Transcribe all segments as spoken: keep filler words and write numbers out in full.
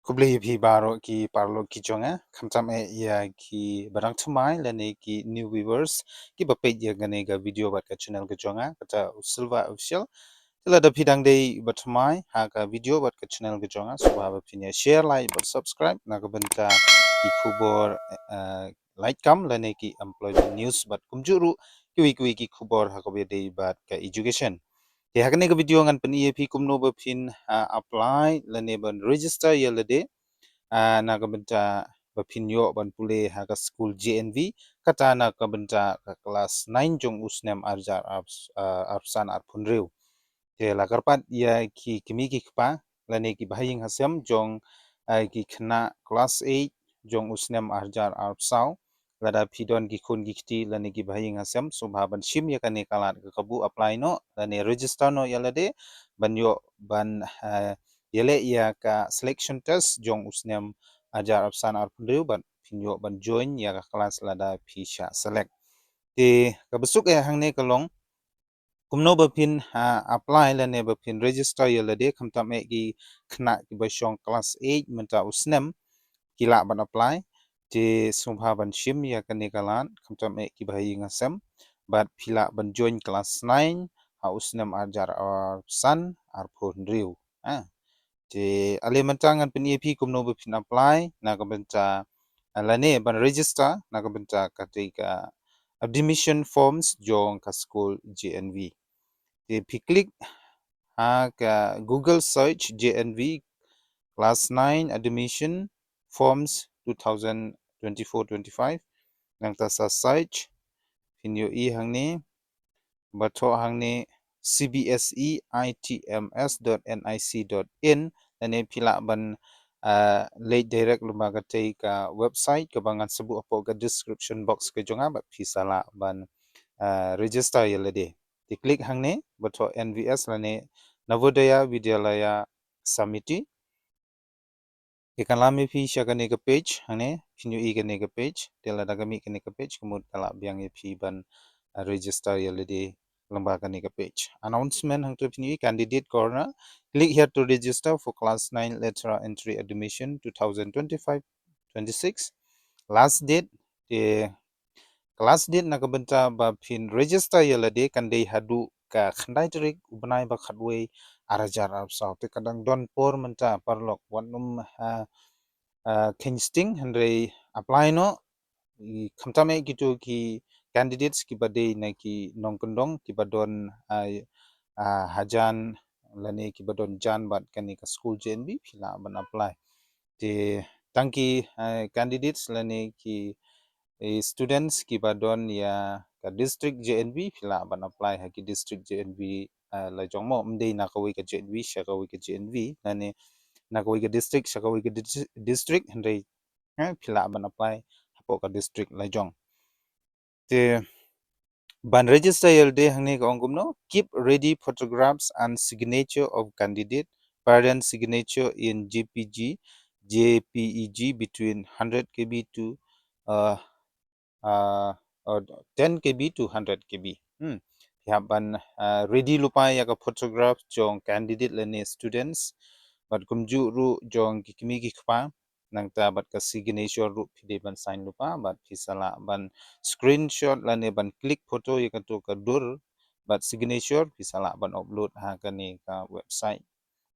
Khublei ïa phi baroh ki paralok ki jong nga, khamtam eh ïa ki ba dang thymmai lane ki new viewers ki ba peit ïa kane ka video bad ka channel ka jong nga, kata u Silva Official. Te lada phi dang dei ba thymmai ha ka video bad ka channel ka jong nga, sngewbha ba phin ïa share, like bad subscribe na ka bynta ki khubor, eh, lait kam lane ki employment news bad kumjuh ruh kiwei kiwei ki khubor ha kaba ïadei bad ka education. Te ha kane ka video ngan pyni ïa phi kumno ba phin, ah, apply lane ban register ïa lade, ah, na ka bynta ba phin ïoh ban pule ha ka skul J N V, kata na ka bynta ka klas nine jong u snem arhajar arphew, ah, arphew san arphew hynriew. Te la kyrpad ïa ki kmie ki kpa lane ki bahaïing hasem jong, ah, ki khynnah klas eight jong u snem arhajar arphew saw. Lada phi don ki khun ki kti lane ki bahaïing hasem, sngewbha ban shim ïa kane ka lad ka kabu apply noh lane register noh ïa lade ban ïoh ban, eh, ïaleh ïa ka selection test jong u snem arhajar arphew san arphew hynriew bad phin ïoh ban join ïa ka klas lada phi shah select. Te kaba suk eh hangne ka long kumno ba phin, ah, apply lane ba phin register ïa lade, khamtam eh ki khynnah ki ba shong klas eight mynta u snem ki lah ban apply. Te sngewbha ban shim ïa kane ka lad, khamtam eh ki bahaïing hasem, bad phi lah ban join klas nine ha u snem arhajar arphew san arphew hynriew. Ah. Te ale mynta ngan pyni ïa phi kumno ba phin apply na ka bynta, ah, lane ban register na ka bynta katei ka admission forms jong ka skul J N V. Te phi click ha ka Google search J N V class nine admission forms two thousand twenty-four twenty-five. Nangta sa search phin ïohi hangne, ba thoh hangne C B S E I T M S dot N I C dot in, lane phi lah ban, ah, leit direct lyngba katei ka website kaba ngan sa buh hapoh ka description box ka jong nga bad phi sa lah ban, ah, register ïa lade. Te click hangne ba thoh N V S lane Navodaya Vidyalaya Samiti. Te kan lam ïa phi sha kane ka page hangne, phin ïohi kane ka page. Te lada ka mih kane ka page, ka mut ka lah biang ïa phi ban, ah, register ïa lade lyngba kane ka page. Announcement hangto phin ïohi, candidate corner. Click here to register for class nine lateral entry admission two thousand twenty-five twenty-six. Last date, te ka last date na ka bynta ba phin register ïa lade kan dei haduh ka khyndai tarik u bnai ba khatwei arhajar arphew saw. Te ka dang don por mynta paralok, wat nym, ah, ah, kheiñ sting, hynrei apply noh. I khamtam eh kito ki candidates ki ba dei na ki nongkyndong ki ba don, ah, ah, hajan lane ki ba don jan bad kane ka skul J N V phi lah ban apply. Te tang ki, eh, candidates lane ki, eh, students ki ba don ïa ka district J N V phi lah ban apply ha ki district J N V, eh, la jong mo, ym dei na kawei ka J N V sha kawei ka J N V, lane na kawei ka district sha kawei ka dis-, district, hynrei, eh, phi lah ban apply hapoh ka district la jong. Te ban register ïa lade hangne ka ong kumno, keep ready photographs and signature of candidate, parent signature in J P G, J P E G between hundred K B to, uh, uh, uh, ten K B to hundred K B. Hmm. Phi hap ban, uh, ready lypa ïa ka photograph jong candidate lane students bad kumjuh ruh jong ki kmie ki kpa. Nangta bad ka signature ruh phi dei ban sign lypa, bad phi sa lah ban screenshot lane ban click photo ïa kato ka dur bad signature, phi sa lah ban upload ha kane ka website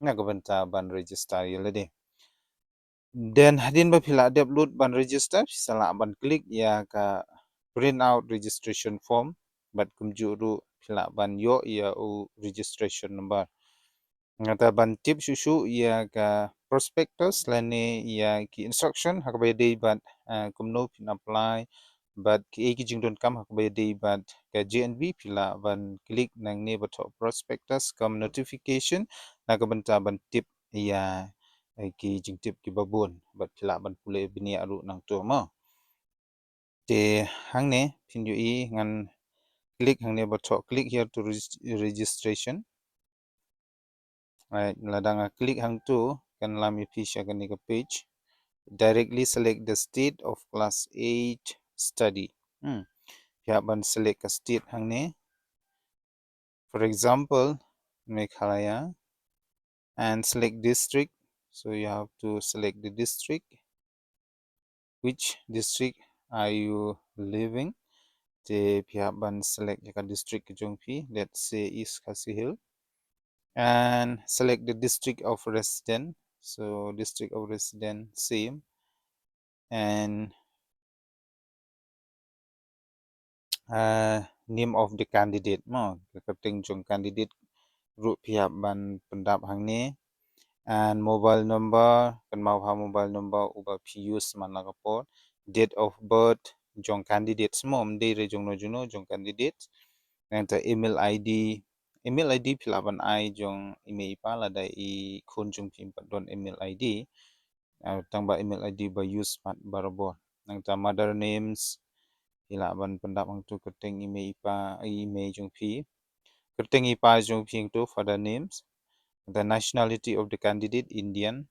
na ka bynta ban register ïa lade. Then hadien ba phi lah dep lut ban register, phi sa lah ban click ïa ka print out registration form bad kumjuh ruh phi lah ban ïoh ïa u registration number. Nangta ban tip shuh shuh ïa ka prospectus lane ïa ki instruction ha kaba ïadei bad, eh, kumno phin apply bad kiei ki jingdonkam ha kaba ïadei bad ka J N V, phi lah ban click nangne ba thoh prospectus cum notification na ka bynta ban tip ïa, eh, ki jingtip ki babun bad phi lah ban pule bniah ruh nangto mo. Te hangne phin ïohi ngan click hangne ba thoh click here to regis-, registration. Right, lada nga click hangto kan lam ïa phi sha kane ka page. Directly select the state of class eight study. Hmm. Phi hap ban select ka state hangne. For example, Meghalaya, and select district, So you have to select the district. Which district are you living? Te phi hap ban select ïa ka district ka jong phi. Let's say East Khasi Hills. And select the district of resident. So district of resident, same. And uh, name of the candidate mo, ka kyrteng jong candidate ruh phi hap ban pyndap hangne. And mobile number, kynmaw ha mobile number uba phi use man la ka por. Date of birth jong candidate mo, ym dei re jong no jong no, jong candidate. Nangta email I D, email I D phi lah ban ai jong i mei i pa lada i khun jong phi ym pat don email I D. Ah, tang ba email I D ba use pat barabor. Nangta mother names, phi lah ban pyndap hangtu kyrteng i mei i pa, i mei jong phi. Kyrteng i pa jong phi hangtu, father names. The nationality of the candidate, Indian.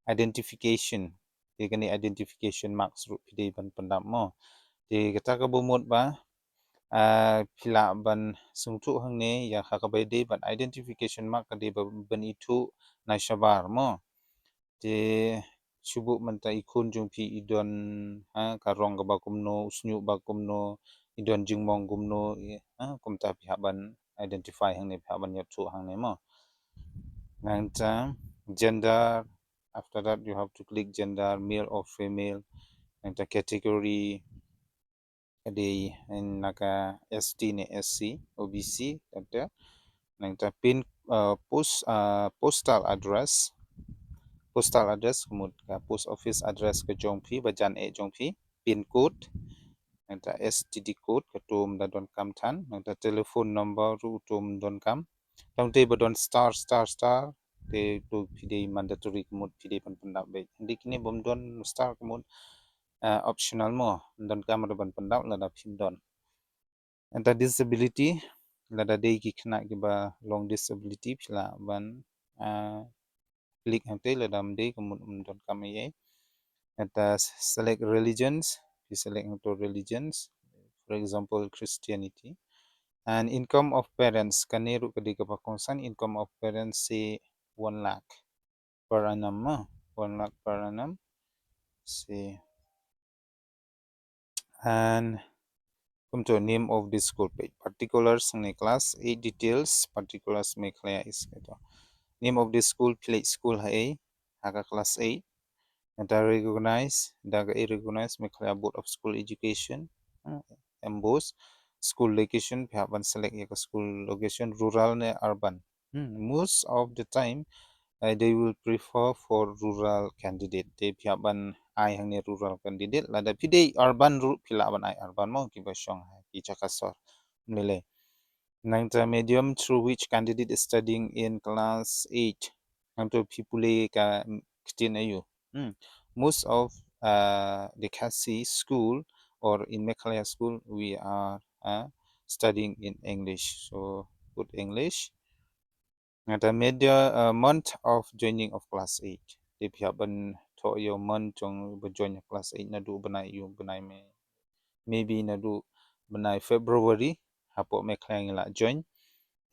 Identification. Te kane identification marks ruh phi dei ban pyndap mo. Te kata ka bamut ba, ah, phi lah ban sngewthuh hangne ïa ha kaba dei ban identification mark ka dei ba ban ithuh na shabar mo. Te shu buh mynta i khun jong phi i don, ha, ka rong kaba kumno, u shñiuh ba kumno, i don jingmong kumno, i, ha, kumta phi hap ban identify hangne, phi hap ban ïathuh hangne mo. Nangta gender, after that you have to click gender, male or female. Nangta category, ka dei na ka S T ne S C, O B C, kata. Nangta pin, uh, post, uh, postal address. Postal address, ka mut ka post office address ka jong phi, ba jan eh jong phi. Pin code. Nangta S T D code, kato ym da donkam than. Nangta telephone number ruh to ym donkam. Tang te ba don star, star, star, te to phi dei mandatory, ka mut phi dei ban pyndap beit. Hynrei kine bym don star, ka mut, ah, optional mo, ym donkam ruh ban pyndap lada phim don. Nangta disability, lada dei ki khynnah kiba long disability phi lah ban, ah, click hangte, lada ym dei ka mut ym donkam ei ei. Nangta select religions, phi select hangto religions, for example Christianity. And income of parents, kane ruh ka dei kaba kongsan, income of parents say one lakh per annum mo, one lakh per annum. Say, and kumto name of the school page, particulars hangne class eight details, particulars Meghalaya is kato. Name of the school, phi leit school ha ei, ha ka class eight. Nangta recognize, da kaei recognize, Meghalaya Board of School Education, hmm, MBOSE. School location, phi hap ban select ïa ka school location, rural ne urban. Hmm, most of the time, uh, they will prefer for rural candidate. Te phi hap ban ai hangne rural candidate. Lada phi dei urban ruh phi lah ban ai urban mo, kiba shong ha ki jaka sor. Ym lei lei. Nangta medium through which candidate is studying in class eight. Hangto phi pule ka, mm, ktien aïu. Hmm. Most of, uh, the Khasi school or in Meghalaya school, we are, uh, studying in English. So put English. Nangta media, uh, month of joining of class eight. Te phi hap ban thoh ïa u month jong ba join class eight, naduh bnai aïu, bnai May. Maybe naduh bnai February, hapoh Meghalaya ngi lah join.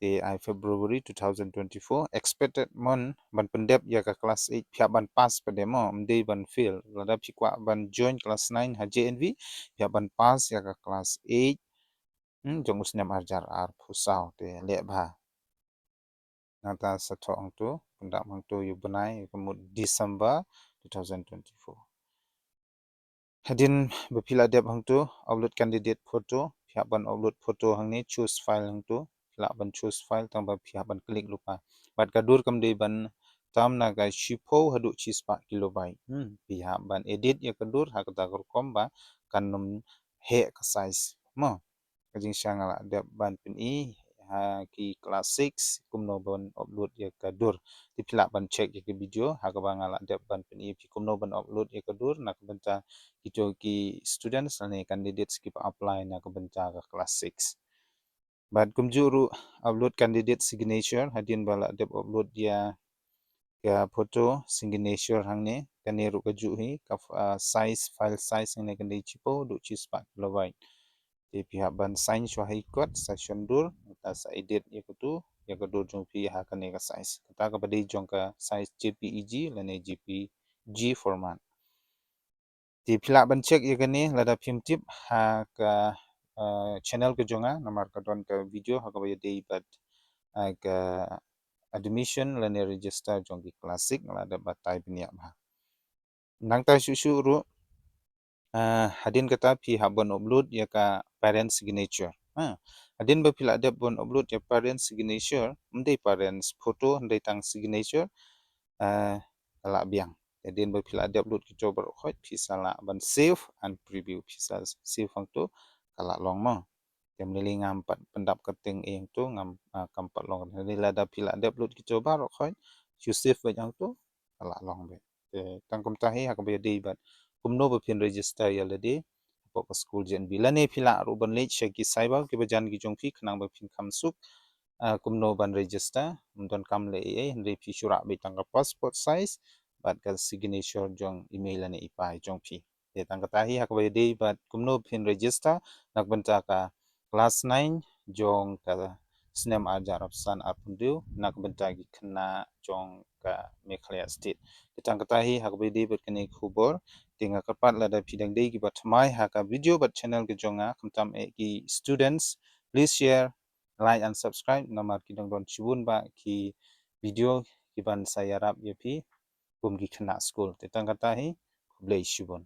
Te ai February two thousand twenty-four. Expected month ban pyndep ïa ka class eight, phi hap ban pass pat de mo, ym dei ban fail. Lada phi kwah ban join class nine ha J N V, phi hap ban pass ïa ka class eight, hmm, jong u snem ar hajar arphew saw, te leh bha. Nangta sa thoh hangto, pyndap hangto ïa u bnai, ka mut December two thousand twenty-four. Hadien ba phi la dep hangto, upload candidate photo, phi hap ban upload photo hangne, choose file hangto, phi lah ban choose file, tang ba phi hap ban click lypa. Bad ka dur kam dei ban tam na ka shiphew haduh shispah kilobyte. Hmm, phi hap ban edit ïa ka dur ha kata ka rukom ba kan ym heh ka size. Mo. Ka jingshisha nga la dep ban pyni ha ki class six kumno ban upload ïa ka dur. Te phi lah ban check ïa ka video ha kaba nga la dep ban pyni ïa phi kumno ban upload ïa ka dur na ka bynta kito ki students lane candidates kiba apply na ka bynta ka class six. Bad kumjuh ruh upload candidate signature, hadien ba la dep upload ïa ka photo, signature hangne, kane ruh kajuh hi, ka, ah, size, file size hangne kan dei shiphew haduh shispah kilobyte. Te phi hap ban sign shuwa ha i kot, sa shon dur, nangta sa edit ïa katu, ïa ka dur jong phi ha kane ka size. Kata kaba dei jong ka size JPEG lane JPG format. Te phi lah ban check ïa kane lada phim tip ha ka, uh, channel ka jong nga, namar ka don ka video ha kaba ïadei bad, uh, ka admission lane register jong ki class six, lada batai bniah bha. Nangta shuh shuh ruh, uh, hadien kata phi hap ban upload ïa ka parent signature. Ha, hadien ba phi lah dep ban upload ïa parent signature, ym dei parents photo, ym dei tang signature, uh, ka lah biang. Hadien ba phi lah dep upload ki jong baroh khoit, phi sa lah ban save and preview, phi sa save hangto, ka lah long mo. Te mynlei ngam pat pyndap kyrteng ïa hangto, ngam, ah, kam pat long. Mynlei lada phi lah dep upload ki jong baroh khoit, shu save beit hangto, ka lah long beit. Te tang kumta hi ha kaba ïadei bad kumno ba phin register ïa lade hapoh ka skul JNV. Lane phi lah ruh ban leit sha ki cyber kiba jan ki jong phi khnang ba phin kham suk, ah, kumno ban register. Ym donkam leh ei ei, hynrei phi shu rah beit tang ka passport size bad ka signature jong i mei lane i pa jong phi. Te tang kata hi ha kaba ïadei bad kumno phin register na ka bynta ka class nine jong ka snem ar hajar arphew san arphew hynriew na ka bynta ki khynnah jong ka Meghalaya State. Te tang kata hi ha kaba ïadei bad kane ka khubor. Te nga kyrpad lada phi dang dei kiba thymmai ha ka video bad channel ka jong nga, khamtam eh ki students, please share, like and subscribe, namar ki dang don shibun bah ki video kiban sa ïarap ïa phi kum ki khynnah skul. Te tang kata hi, khublei shibun.